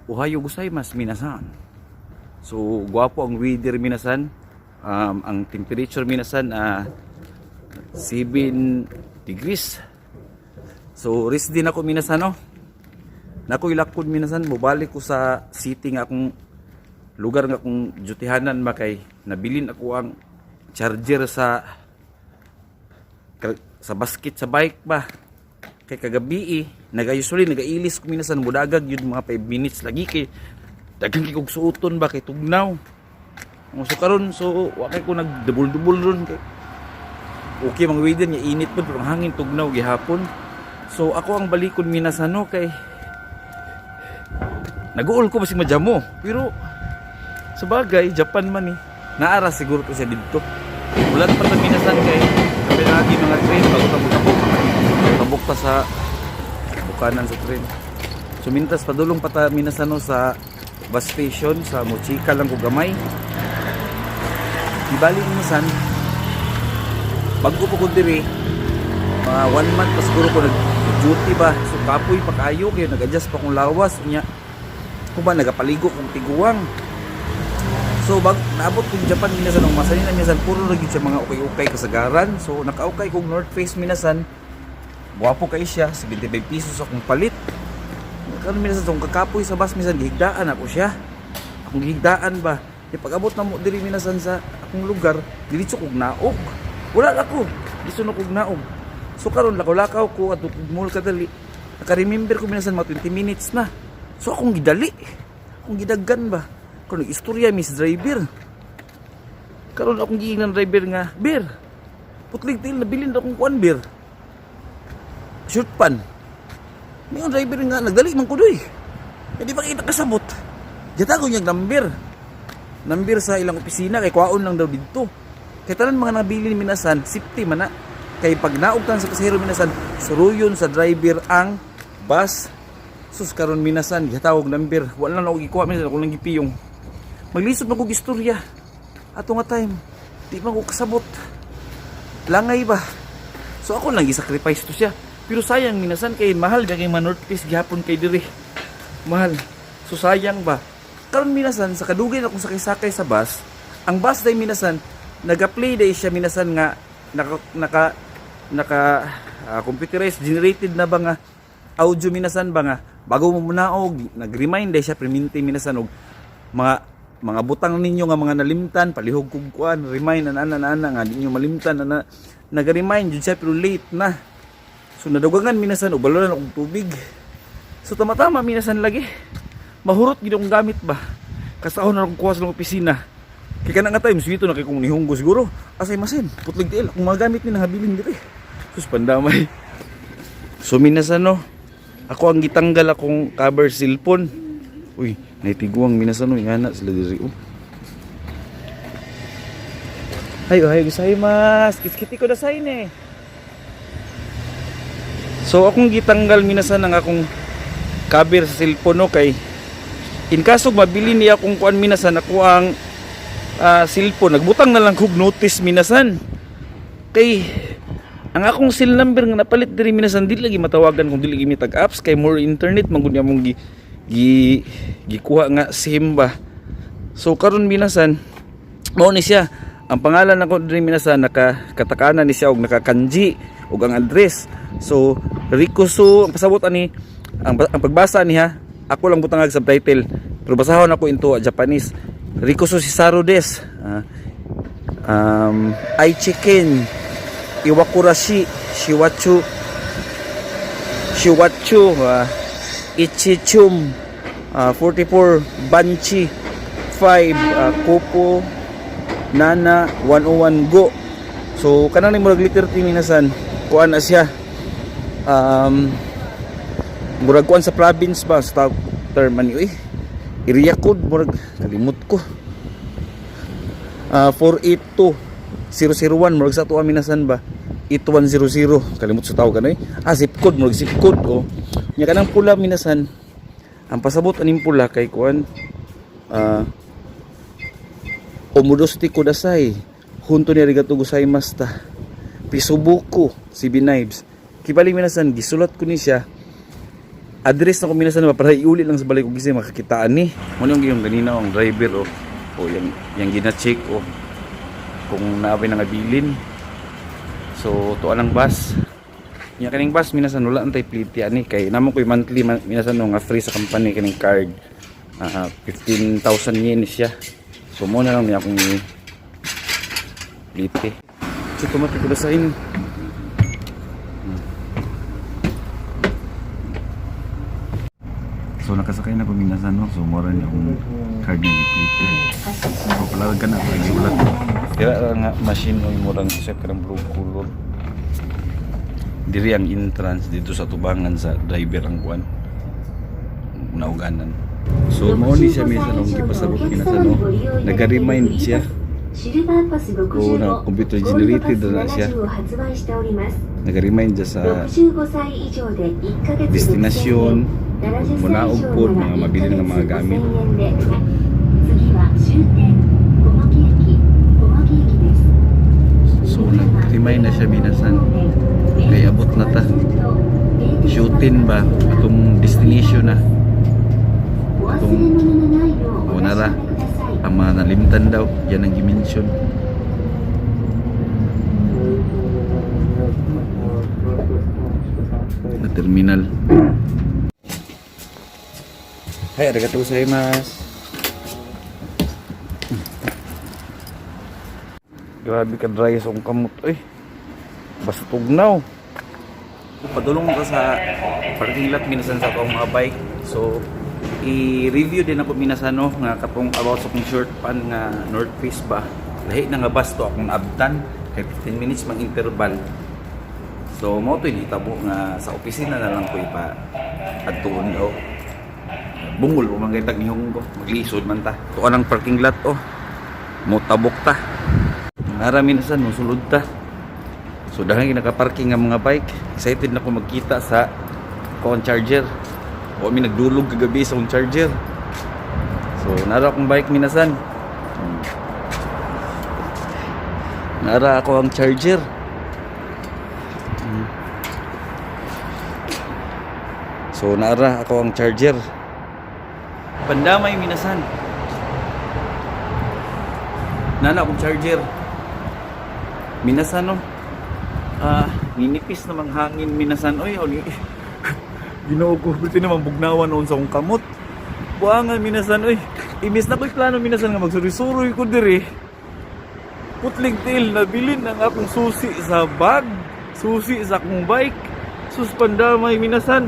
Ohayo gozaimasu minasan. So gwapo ang weather, minasan. Ang temperature, minasan, 7 degrees. So rest din ako, minasan, no. Nako ilakod, minasan, mobalik ko sa city nga akong lugar nga akong dutihanan ba kay nabilin ako ang charger sa basket sa bike ba. Kay kagabi eh, naga usually nagailis ko, minasan, mudagag yun mga 5 minutes lagi kay daghan kay kog suoton ba kay tugnaw. So karon, so wa kay ko nagdubol-dubol ron kay okay mang weather niya, init pud pero ang hangin tugnaw gihapon. So ako ang balikon, minasan, no, kay naguol ko basig majamo, pero sa bagay Japan man eh, naara siguro to siya didto. Ulan pa ta, minasan, kay kapilagi mga train bago ta magtabok. Tabok ta sa bukanan sa train. So mintas padulong pa ta, minasan, no, sa bus station sa mochika lang ko gamay. Ibali, minasan, bago pa ko diri, mga one month pa siguro ko nag duty ba. So kapoy pa kayo kay nag-adjust pa kong lawas unya kung ba nagapaligo kong tiguang. So bag naabot kong Japan, minasan, ang masanin na, minasan, puro ra gyud siya mga ukay-ukay kasagaran. So nakaukay kong North Face, minasan. Guwapo kay siya, 75 pesos akong palit. Karon, minasan, so kakapoy sa bus, minsan gihigdaan ako siya. Akong gihigdaan ba. Di pag-abot na mo diri, minasan, sa akong lugar, diretso kog naog. Wala na ko. Diretso na kog naog. So karon lakaw-lakaw ko at mall kadali. Naka-remember ko, minasan, mga 20 minutes na. So akong gidali. Akong gidaggan ba. Kung nag-istorya miss driver. Karon akong giingnan driver nga, "Bir. Putlig til nabilin akong kuan, bir. Short pan." May ang driver nga nagdali man ko doy. Hindi pa kita kasabot. Gitago niya number. Number sa ilang opisina kay kwaon lang daw didto. Kay tanan mga nabili ni, minasan, safety man na. Kay pag naugtan sa pasahero, minasan, suruyon sa driver ang bus. Sus, karon, minasan, gitawag number. Wala na ako gikuha, minasan, ako lang gipiyong. Maglisod man kog istorya. Ato nga time, di man ko kasabot. Langay ba? So ako lang gi-sacrifice to siya. Pero sayang, minasan, kay mahal kay man North Face gihapon kay diri. Mahal. So sayang ba? Karon, minasan, sa kadugay na akong sakay-sakay sa bus, ang bus day, minasan, naga-play day siya, minasan, nga naka naka naka computerized generated na ba nga audio, minasan ba, nga bago mo munaog nag-remind day siya perminti, minasan, og mga butang ninyo nga mga nalimtan, palihog kog kuan, remind ana ana ana nga di ninyo malimtan ana. Nag-remind jud siya pero late na. So nadugangan, minasan, og balonan og tubig. So tama-tama, minasan, lagi mahurot gid akong gamit ba. Kasahon na akong kuha sa opisina kay kana nga time swito na kay kung nihunggo siguro asay masin putlig tiil akong mga gamit ni nangabilin diri. Sus, pandamay. So minasan, no, ako ang gitanggal akong cover cellphone. Uy, naitiguang, minasan, no, ingana sila diri oh. Ay, ohayo gozaimasu. Kitskiti ko dasay ne. So akong gitanggal, minasan, ang akong cover sa cellphone, no, kay in kaso mabili niya akong kuan, minasan, ako ang cellphone, nagbutang na lang kog notice, minasan. Kay ang akong cell number nga napalit diri, minasan, dili lagi matawagan kung dili gimi tag apps kay more internet man gud niya mong gi, gi gikuha nga SIM ba. So karon, minasan, mao ni siya. Ang pangalan nako diri, minasan, naka katakana ni siya og naka kanji ug ang address. So Rikuso ang pasabot ani ang pagbasa niya, ako lang butangag subtitle pero basahon ako into Japanese. Rikuso Cesaro des. Aichiken Iwakurashi Shiwachu Shiwachu Ichichum 44 Banchi 5 Kopo Nana 101 Go. So kanang ni murag letter T, minasan, kuan na siya, murag kuan sa province ba sa term ani uy, area code murag kalimot ko, 482 001 murag sa ato, minasan ba, 8100, kalimot sa tawag ano eh, zip code, murag zip code oh. Nya kanang pula, minasan, ang pasabot aning pula kay kuan, Omodoshite kudasai honto ni arigato gozaimashita Pisubuko CB Knives. Kibali, minasan, gisulat ko ni siya. Address na ko minasan ba para iuli lang sa balay ko kasi makakitaan ni. Mo yung yung ganina ang driver oh. O yung gina-check oh kung naabay na nga bilin. So tuan ang bus. Nya kaning bus minasan wala antay plate ani kay namo koy monthly minasan no nga free sa company kaning card. Ah, 15,000 yen siya. So mo na lang niya akong plate. So tumati ko basahin. So nakasakay na ko minasan no. So mura niya akong card ng plate. So palarag ka na lagi ulat. Dira ra nga machine oy murang isip ka ng blue color. Diri ang entrance dito sa tubangan sa driver ang kuan. Nauganan. So mao ni siya minsan ang gipasabot kinasan no. Naga-remind siya. oo na computer generated na siya. Naga-remind siya sa destinasyon, munaog pod, mga mabili ng mga gamit. So nag-remind na siya minasan. Kay abot na ta. Shootin ba atong destination na. Atong O nara. Ang mga nalimtan daw, yan ang gimension. Na terminal. Hai, arigatou gozaimasu. Grabe ka dry sa akong kamot oy. Basta tugnaw. Padulong ka sa parking lot minasan sa akong mga bike. So i-review din ako minasan no nga katong about sa akong short pan nga North Face ba. Lahi na nga bus to akong naabtan kay 15 minutes mang interval. So mo to hitabo nga sa opisina na lang ko ipa adtuon daw. Bungol po man kay tag nihong ko, maglisod man ta. Tuan ang parking lot oh. Mo tabok ta. Nara minasan mo sulod ta. So dahil nakaparking ang mga bike, excited na ko magkita sa akong charger. O mi nagdulog kagabi sa akong charger. So nara akong bike minasan. Nara ako ang charger. So nara ako ang charger. Pandamay minasan. Nana akong charger. Minasan no. Ah, ninipis namang hangin minasan oy. O, Ginoo ko, buti naman bugnawan noon sa akong kamot. Buangan minasan oy. Imis na ko'y plano minasan nga magsuri-suroy ko diri. Putling tail, nabilin ang akong susi sa bag, susi sa akong bike. Sus pandamay minasan.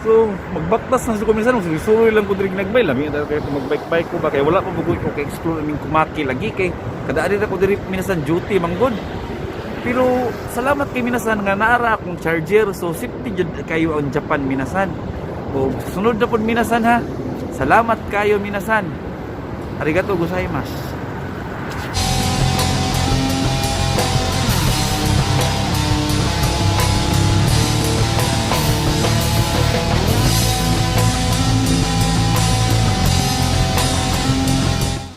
So, magbaktas na ko minsan, magsuri-suroy lang ko diri ginagbay. Lami na kayo magbike-bike ko ba kay wala pa bugoy ko kay explore aming kumaki lagi kay kada ari ra ko diri minasan duty manggod. Pero salamat kay minasan nga naara akong charger. So safety jud kayo ang Japan minasan. O sunod na pud minasan ha. Salamat kayo minasan. Arigato gozaimasu.